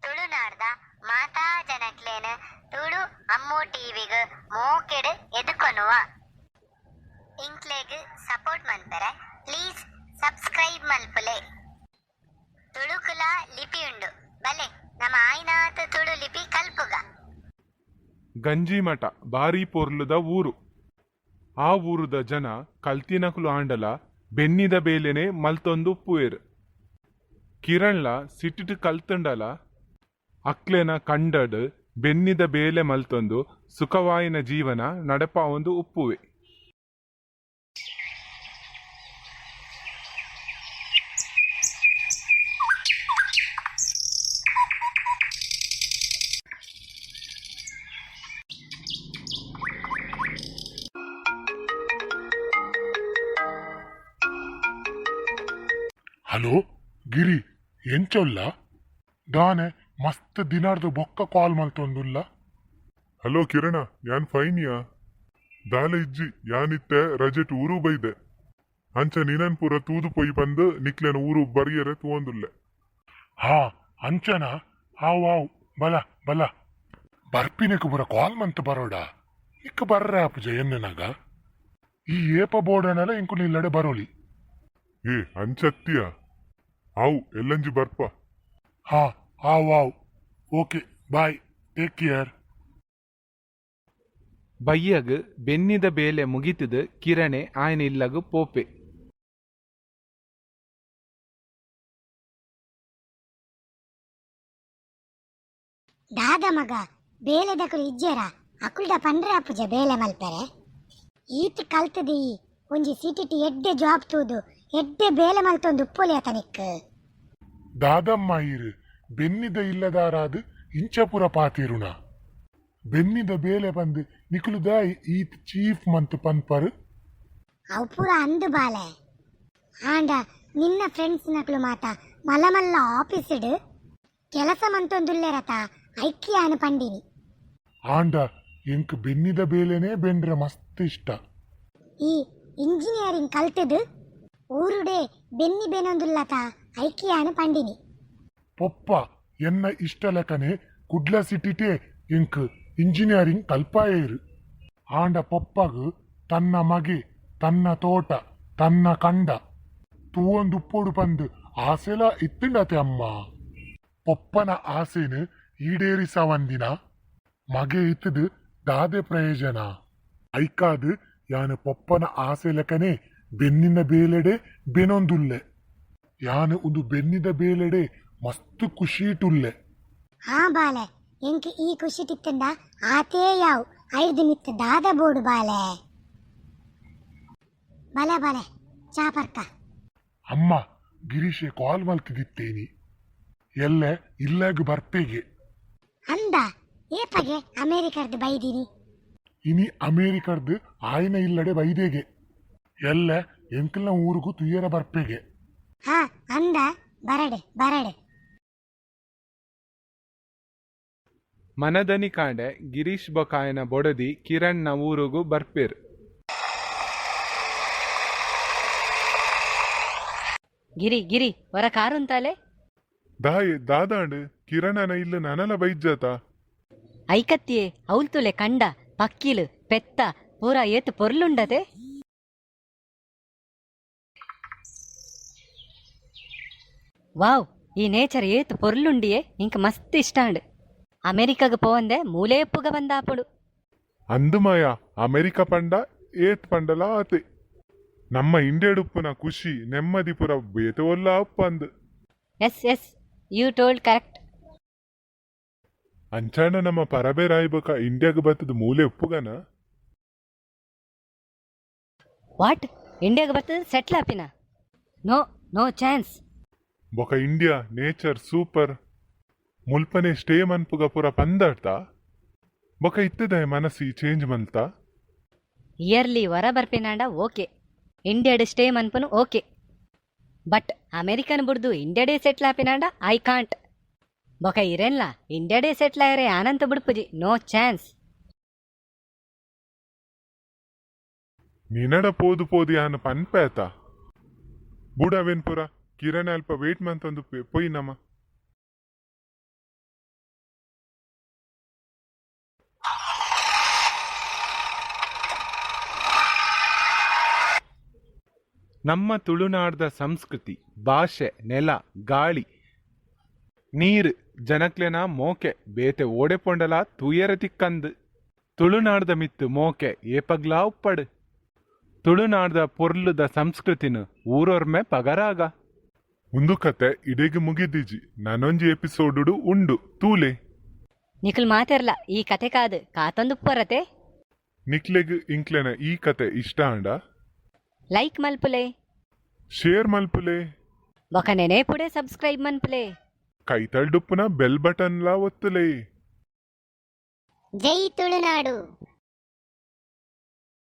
ತುಳುನಾಡ್ದ ಮಾತಾ ಜನಕ್ಲೆನ್ ತುಳು ಅಮ್ಮು ಟಿವಿಗ್ ಮೋಕೆಡ್ ಎದುಕೊನುವ. ಎಂಕ್ಲೆಗ್ ಸಪೋರ್ಟ್ ಮನ್ಪೆರೆ ಪ್ಲೀಸ್ ಸಬ್ಸ್ಕ್ರೈಬ್ ಮಲ್ಪುಲೆ. ತುಳುಕುಲಾ ಲಿಪಿ ಉಂಡು ಬಲೆ ನಮ ಆಯಿನಾತ್ ತುಳು ಲಿಪಿ ಕಲ್ಪುಗ. ಗಂಜಿಮಠ ಬಾರಿ ಪೊರ್ಲುದ ಊರು. ಆ ಊರುದ ಜನ ಕಲ್ತಿನಕುಲು ಆಂಡಲ ಬೆನ್ನಿದ ಬೇಲೆನೆ ಮಲ್ತೊಂದು ಉಪ್ಪುವೆರ್. ಕಿರಣ್ಲ ಸಿಟಿಟ್ ಕಲ್ತ್ಂಡಲ ಅಕ್ಲೆನ ಕಂಡಡ್ ಬೆನ್ನಿದ ಬೇಲೆ ಮಲ್ತೊಂದು ಸುಖವಾಯಿನ ಜೀವನ ನಡಪಾವೊಂದು ಉಪ್ಪುವೆ. ಹಲೋ ಗಿರಿ, ಎಂಚೊಲ್ಲ? ದಾನೆ ಮಸ್ತ್ ದಿನಾರ್ದು ಬೊಕ್ಕ ಕಾಲ್ ಮಲ್ತೊಂದುಲ್ಲ. ಹಲೋ ಕಿರಣ, ಯಾನ್ ಫೈನಿಯಾ. ದಾಲ ಇಜ್ಜಿ, ಯಾನಿತ್ತೆ ರಜೆಟ್ ಊರು ಬೈದೆ. ಅಂಚ ನಿನನ್ ಪೂರ ತೂದು ಪೊಯ್ ಪಂದ್ ನಿಕ್ಲೆನ ಊರು ಬರಿಯರೆ ತೂವೊಂದುಲ್ಲೆ. ಹಾ, ಅಂಚನಾ? ಆವ್ ಆವ್, ಬಲ ಬಲ. ಬರ್ಪಿನಕ್ ಪೂರ ಕಾಲ್ ಮಂತ್ ಬರೋಡ? ನಿಕ್ ಬರ್ರೆ ಆಪುಜ ಎನ್ನನಾಗ. ಈ ಏಪ ಬೋಡಣಲ ಎಂಕುಲು ಇಲ್ಲಡೆ ಬರೋಲಿ. ಏ, ಅಂಚತ್ತಿಯ? ಆವು, ಎಲ್ಲಂಜಿ ಬರ್ಪ. ಹಾ, ಆವ್ ಆವ್, ಓಕೆ, ಬಾಯ್, ಟೇಕ್ ಕೇರ್. ಬಯ್ಯಗ್ ಬೆನ್ನಿದ ಬೇಲೆ ಮುಗಿತುದು ಕಿರಣೆ ಆಯನ ಇಲ್ಲಗ್ ಪೋಪೆ. ದಾದ ಮಗ, ಬೇಲೆದಕುಲು ಇಜ್ಜೆರ? ಅಕುಲ್ಡ ಪಂಡ್ರೆ ಆಪುಜ ಬೇಲೆ ಮಲ್ಪೆರೆ? ಈತ್ ಕಲ್ತುದು ಈ ಒಂಜಿ ಸಿಟಿಟ್ ಎಡ್ಡೆ ಜಾಬ್ ತೂದು ಎಡ್ಡೆ ಬೇಲೆ ಮಲ್ತೊಂದು ಉಪ್ಪೊಲಿ ಅತ ನಿಕ್ಕ್. ದಾದಮ್ಮ ಈರ್ ಬೆನ್ನಿದ ಇಲ್ಲದಾರಾದ್ ಇಂಚ ಪೂರ ಪಾತೆರುನ? ಬೆನ್ನಿದ ಬೇಲೆ ಪಂದ್ ನಿಕುಲು ದಾಯೆ ಈತ್ ಚೀಫ್ ಮಂತ್ ಪನ್ಪರ್? ಅವು ಪೂರ ಅಂದ್ ಬಾಲೆ, ಆಂಡ ನಿನ್ನ ಫ್ರೆಂಡ್ಸ್ ನಕುಲು ಮಾತ ಮಲ್ಲ ಮಲ್ಲ ಆಫೀಸ್ಡ್ ಕೆಲಸ ಮಂತೊಂದುಲ್ಲೆರತ, ಐಕ್ ಯಾನ್ ಪಂಡಿನಿ. ಆಂಡ ಎಂಕ್ ಬೆನ್ನಿದ ಬೇಲೆನೇ ಬೆನ್ರೆ ಮಸ್ತ್ ಇಷ್ಟ. ಈ ಇಂಜಿನಿಯರಿಂಗ್ ಕಲ್ತುದು ಊರುಡೇ ಬೆನ್ನಿ ಬೆನೊಂದುಲ್ಲತ, ಐಕ್ ಯಾನ್ ಪಂಡಿನಿ. ಪೊಪ್ಪ ಎನ್ನ ಇಷ್ಟ ಲೆಕನೆ ಕುಡ್ಲ ಸಿಟಿಟೇ ಎಂಕ್ ಇಂಜಿನಿಯರಿಂಗ್ ಕಲ್ಪಾಯೆರ್. ಆಂಡ ಪೊಪ್ಪಗ್ ತನ್ನ ಮಗೆ ತನ್ನ ತೋಟ ತನ್ನ ಕಂಡ ತೂವೊಂದುಪ್ಪೊಡು ಪಂದ್ ಆಸೆಲಾ ಇತ್ತ್ಂಡತೆ ಅಮ್ಮ. ಪೊಪ್ಪನ ಆಸೆನ್ ಈಡೇರಿಸವಂದಿನ ಮಗೆ ಇತ್ತ್ದ್ ದಾದೆ ಪ್ರಯೋಜನ? ಐಕಾದ್ ಯಾನ್ ಪೊಪ್ಪನ ಆಸೆ ಲೆಕನೆ ಬೆನ್ನಿನ ಬೇಲೆಡೆ ಬೆನೊಂದುಲ್ಲೆ. ಯಾನ್ ಉಂದು ಬೆನ್ನಿದ ಬೇಲೆಡೆ ಮಸ್ತ್ ಖುಷೀಟುಲ್ಲೆ. ಹಾ ಬಾಲೆ, ಎಂಕ್ ಈ ಖುಷಿಟಿತ್ತುಂಡ ಆತೇ ಯಾವು, ಐರ್ದ್ ಮಿತ್ತ್ ದಾದ ಬೋಡು ಬಾಲೆ. ಬಲೆ ಬಲೆ, ಚಾ ಪರ್ಕ. ಅಮ್ಮ, ಗಿರೀಶೆ ಕಾಲ್ ಮಲ್ತಿದಿತ್ತೇನಿ, ಎಲ್ಲೆ ಇಲ್ಲಗ್ ಬರ್ಪೆಗೆ. ಅಂದ, ಏಪಗೆ ಅಮೇರಿಕರ್ದ್ ಬೈದಿನಿ? ಇನಿ ಅಮೇರಿಕರ್ದ್ ಆಯ್ನ ಇಲ್ಲಡೆ ಬೈದೆಗೆ, ಎಲ್ಲೆ ಎಂಕಲ್ನ ಊರುಗು ತೂಯರ ಬರ್ಪೆಗೆ. ಹಾ, ಅಂದ, ಬರಡ್ ಬರಡ್. ಮನದನಿ ಕಾಂಡೆ ಗಿರೀಶ್ ಬೊಕ ಆಯನ ಬೊಡೆದಿ ಕಿರಣ್ನ ಊರುಗು ಬರ್ಪೆರ್. ಗಿರಿ ಗಿರಿ, ಒರ ಕಾರುಂತಾಲೆ. ದಾಯೆ, ದಾದಾಂಡ್? ಕಿರಣನ ಇಲ್ಲ್ ನನಲ ಬೈಜ್ಜತ? ಐಕತ್ತಿಯೇ, ಅವ್ಲ್ತುಲೆ ಕಂಡ ಪಕ್ಕಿಲು ಪೆತ್ತ ಪೂರಾ ಏತ್ ಪೊರ್ಲುಂಡತೆ. ವಾವ್, ಈ ನೇಚರ್ ಏತ್ ಪೊರ್ಲುಂಡಿಯೇ, ಇಂಕ್ ಮಸ್ತ್ ಇಷ್ಟ ಆಂಡ್. ಅಮೆರಿಕಾಗ್ ಪೋವಂದೆ ಮೂಲೇ ಉಪ್ಪುಗ ಬಂದಾಪುಡು. ಅಂದು ಮಾಯ, ಅಮೆರಿಕ ಪಂಡ ಏತ್ ಪಂಡಲ ಆತೆ. ನಮ್ಮ ಇಂಡಿಯಾಡುಪ್ಪುನ ಖುಷಿ ನೆಮ್ಮದಿ ಪುರ ಬೇತೆ ಒಲ್ಲ ಉಪ್ಪಂದ್. Yes yes, you told correct. ಅಂಚಾಂಡ ನಮ್ಮ ಪರಬೇರಾಯಿ ಬೊಕ ಇಂಡಿಯಾಗ್ ಬತ್ತುದು ಮೂಲೆ ಉಪ್ಪುಗನ? What, ಇಂಡಿಯಾಗ್ ಬತ್ತದ್ ಸೆಟ್ಲ್ ಆಪಿನ? No no chance. ಬೊಕ ಇಂಡಿಯಾ ನೇಚರ್ ಸೂಪರ್, ಮುಲ್ಪನೆ ಸ್ಟೇ ಮನ್ಪುಗ ಪುರ ಪಂದಾಡ್ತ? ಬೊಕ ಇತ್ತೆದಾಯೆ ಮನಸ್ಸು ಈ ಚೇಂಜ್ ಮಲ್ತ? ಇಯರ್ಲಿ ಒರ ಬರ್ಪಿನಾಂಡ ಓಕೆ, ಇಂಡಿಯಾಡ್ ಸ್ಟೇ ಮನ್ಪುನು ಓಕೆ. ಬಟ್ ಅಮೆರಿಕನ್ ಬುಡ್ದು ಇಂಡಿಯಾಡೇ ಸೆಟ್ಲ್ ಆಪಿನಾಂಡ I can't. ಬೊಕ ಇರೆನ್ಲ ಇಂಡಿಯಾಡೇ ಸೆಟ್ಲ್ ಆಯೆರೆ ಯಾನಂತ ಬುಡ್ಪುಜಿ, ನೋ ಚಾನ್ಸ್. ನಿನಡ ಪೋದು ಪೋದು ಯಾನ್ ಪನ್ಪೆ ಆತ. ಬುಡು ಅವೆನ್ ಪುರ, ಕಿರಣ್ ಅಲ್ಪ ವೇಟ್ ಮಂತೊಂದುಪ್ಪೆ, ಪೊಯ್ ನಮ. ನಮ್ಮ ತುಳುನಾಡ್ದ ಸಂಸ್ಕೃತಿ, ಭಾಷೆ, ನೆಲ, ಗಾಳಿ, ನೀರು, ಜನಕ್ಲೆನ ಮೋಕೆ ಬೇತೆ ಓಡೆಪೊಂಡಲ ತೂಯರ ತಿಕ್ಕಂದು. ತುಳುನಾಡ್ದ ಮಿತ್ತು ಮೋಕೆ ಏಪಗ್ಲಾ ಉಪ್ಪಡು. ತುಳುನಾಡ್ದ ಪೊರ್ಲುದ ಸಂಸ್ಕೃತಿನ ಊರೊರ್ಮೆ ಪಗರಾಗ. ಉಂದು ಕತೆ ಇಡೆಗ್ ಮುಗಿದಿಜಿ, ನನೊಂಜಿ ಎಪಿಸೋಡುಡು ಉಂಡು ತೂಲೆ. ನಿಕುಲ್ ಮಾತೆರ್ಲ ಈ ಕತೆ ಕಾದು ಕಾತೊಂದುಪ್ಪರತೆ. ನಿಕ್ಲೆಗ್ ಇಂಕ್ಲೆನ ಈ ಕತೆ ಇಷ್ಟ ಆಂಡ ಲೈಕ್ ಮಲ್ಪುಲೆ, ಶೇರ್ ಮಲ್ಪುಲೆ, ಬೊಕ ನೆನೆಪುಡೆ ಸಬ್ಸ್ಕ್ರೈಬ್ ಮನ್ಪುಲೆ, ಕೈತಲ್ಡುಪ್ಪುನ ಬೆಲ್ ಬಟನ್ ಲಾ ಒತ್ತುಲೆ. ಜೈ ತುಳುನಾಡು.